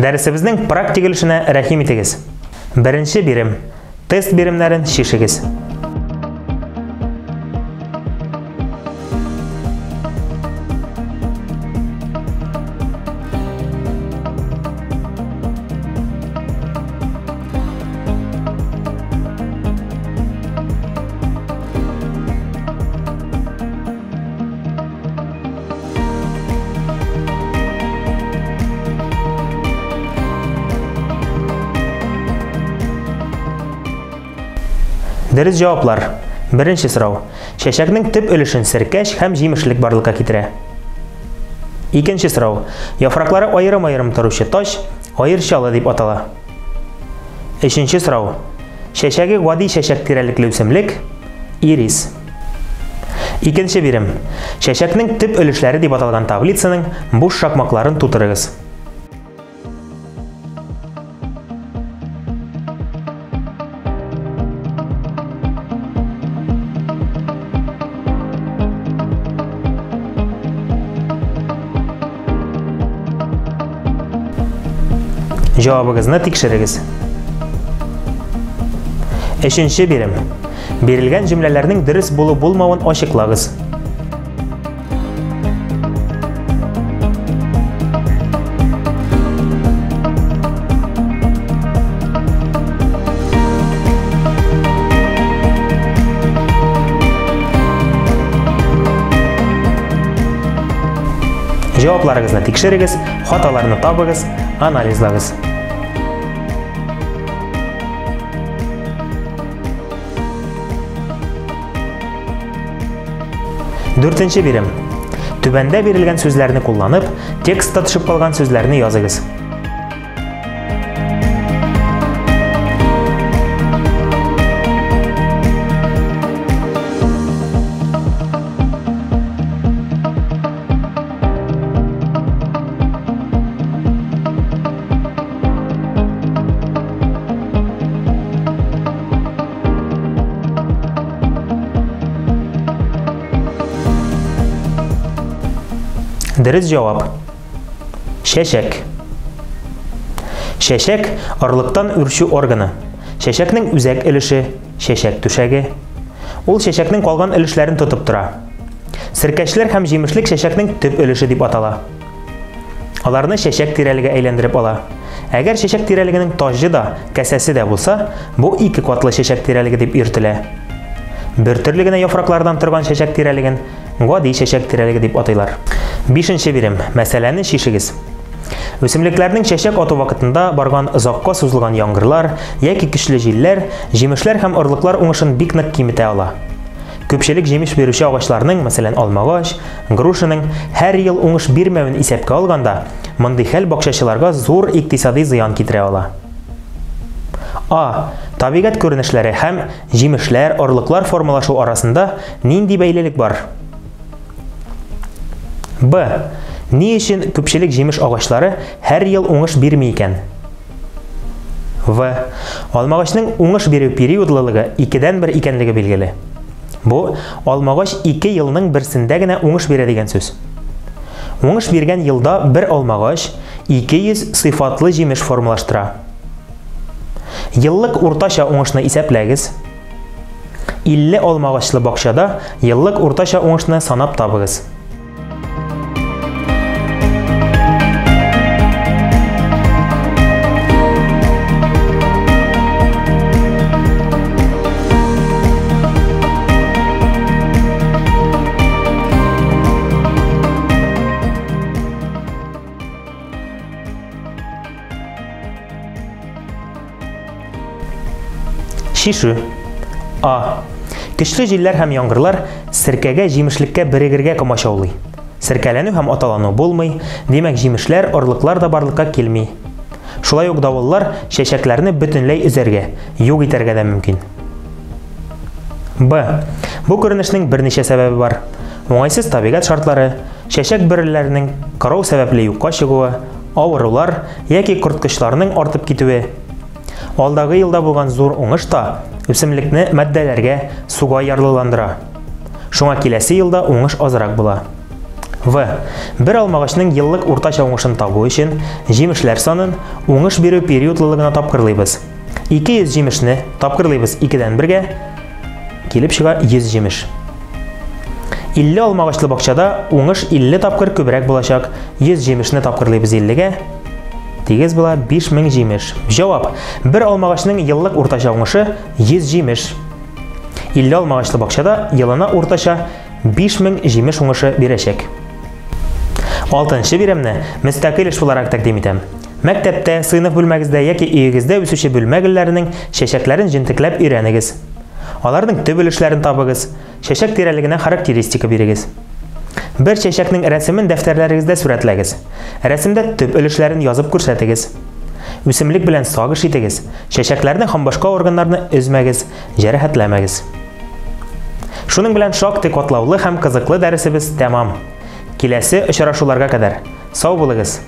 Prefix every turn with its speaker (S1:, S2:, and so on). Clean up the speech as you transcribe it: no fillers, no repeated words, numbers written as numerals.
S1: Дәресебезнең практик өлешенә рәхим итегез. Беренче бирем. Тест биремнәрен чишегез. Дөрес җаваплар. Беренче сорау. Чәчәкнең төп өлешен серкәч һәм җимешлек барлыкка китерә. Икенче сорау. Яфраклары аерым-аерым торучы таҗ аерчалы дип атала. Өченче сорау. Чәчәге гади чәчәк тирәлекле үсемлек ирис. Икенче бирем. Чәчәкнең төп өлешләре дип аталган таблицаның буш шакмакларын тутырыгыз. Җавабыгызны тикшерегез. Өченче бирем. Бирелгән җөмләләрнең дөрес булу-булмавын ачыклагыз. Җавапларыгызны тикшерегез, хаталарны табыгыз, анализлагыз. Дүртенче бирем. Түбәндә бирелгән сүзләрне кулланып, текстта төшеп калган сүзләрне языгыз. Дөрес җавап. Чәчәк. Чәчәк орлыктан үрчү органы. Чәчәкнең үзәк өлеше, чәчәк түшәге. Ул чәчәкнең калган өлешләрен тотып тора. Серкәчләр һәм җимешлек чәчәкнең төп өлеше дип атала. Аларны чәчәк тирәлеге әйләндереп ала. Әгәр чәчәк тирәлегенең таҗы да, кәсәсе дә булса, бу ике катлы чәчәк тирәлеге дип йөртелә. Бер төрле генә яфраклардан торган чәчәк тирәлеген гади чәчәк тирәлеге дип атыйлар. Бишенче бирем. Мәсьәләне чишегез. Үсемлекләрнең чәчәк ату вакытында барган озакка сузылган яңгырлар яки көчле җилләр җимешләр һәм орлыклар уңышын бик нык киметә ала. Күпчелек җимеш бирүче агачларның, мәсәлән, алмагач, грушаның һәр ел уңыш бирмәвен исәпкә алганда, мондый хәл бакчачыларга зур икътисади зыян китерә ала. А. Табигать күренешләре һәм җимешләр, орлыклар формалашу арасында нинди бәйлелек бар? Б. Ни өчен күпчелек җимеш агачлары һәр ел уңыш бирми икән? В. Алмагачның уңыш бирү периодлылыгы икедән бер икәнлеге билгеле. Бу, алмагач ике елның берсендә генә уңыш бирә дигән сүз. Уңыш биргән елда бер алмагач 200 сыйфатлы җимеш формалаштыра. Еллык уртача уңышны исәпләгез. 50 алмагачлы бакчада еллык уртача уңышны санап табыгыз. Чишү. А. Көчле җилләр һәм яңгырлар серкәгә җимешлеккә берегергә комачаулый. Серкәләнү һәм аталану булмый, димәк, җимешләр, орлыклар да барлыкка килми. Шулай ук давыллар чәчәкләрне бөтенләй өзәргә, юк итәргә дә мөмкин. Б. Бу күренешнең берничә сәбәбе бар. Уңайсыз табигать шартлары, чәчәк бөреләренең кырау сәбәпле юкка чыгуы, авырулар яки корткычларның артып китүе. Алдагы елда булган зур уңыш та үсемлекне матдәләргә, суга ярлыландыра. Шуңа киләсе елда уңыш азрак була. В. Бер алмагачның еллык уртача уңышын табу өчен җимешләр санын уңыш бирү периодлылыгына тапкырлыйбыз. 200 җимешне тапкырлыйбыз 2-дән 1-гә, килеп чыга 100 җимеш. 50 алмагачлы бакчада уңыш 50 тапкыр күбрәк булачак. 100 җимешне тапкырлыйбыз 50-гә, тигез була 5000 җимеш. Җавап: бер алмагачның еллык уртача уңышы 100 җимеш. 50 алмагачлы бакчада елына уртача 5000 җимеш уңышы бирәчәк. Алтынчы биремне мөстәкыйль эш буларак тәкъдим итәм. Мәктәптә, сыйныф бүлмәгездә яки өегездә үсүче бүлмә гөлләренең чәчәкләрен җентекләп өйрәнегез. Аларның төп өлешләрен табыгыз, чәчәк тирәлегенә характеристика бирегез. Бер чәчәкнең рәсемен дәфтәрләрегездә сурәтләгез. Рәсемдә төп өлешләрен язып күрсәтегез. Үсемлек белән сак эш итегез, чәчәкләрне һәм башка органнарны өзмәгез, җәрәхәтләмәгез. Шуның белән шактый катлаулы һәм кызыклы дәресебез тәмам. Киләсе очрашуларга кадәр сау булыгыз!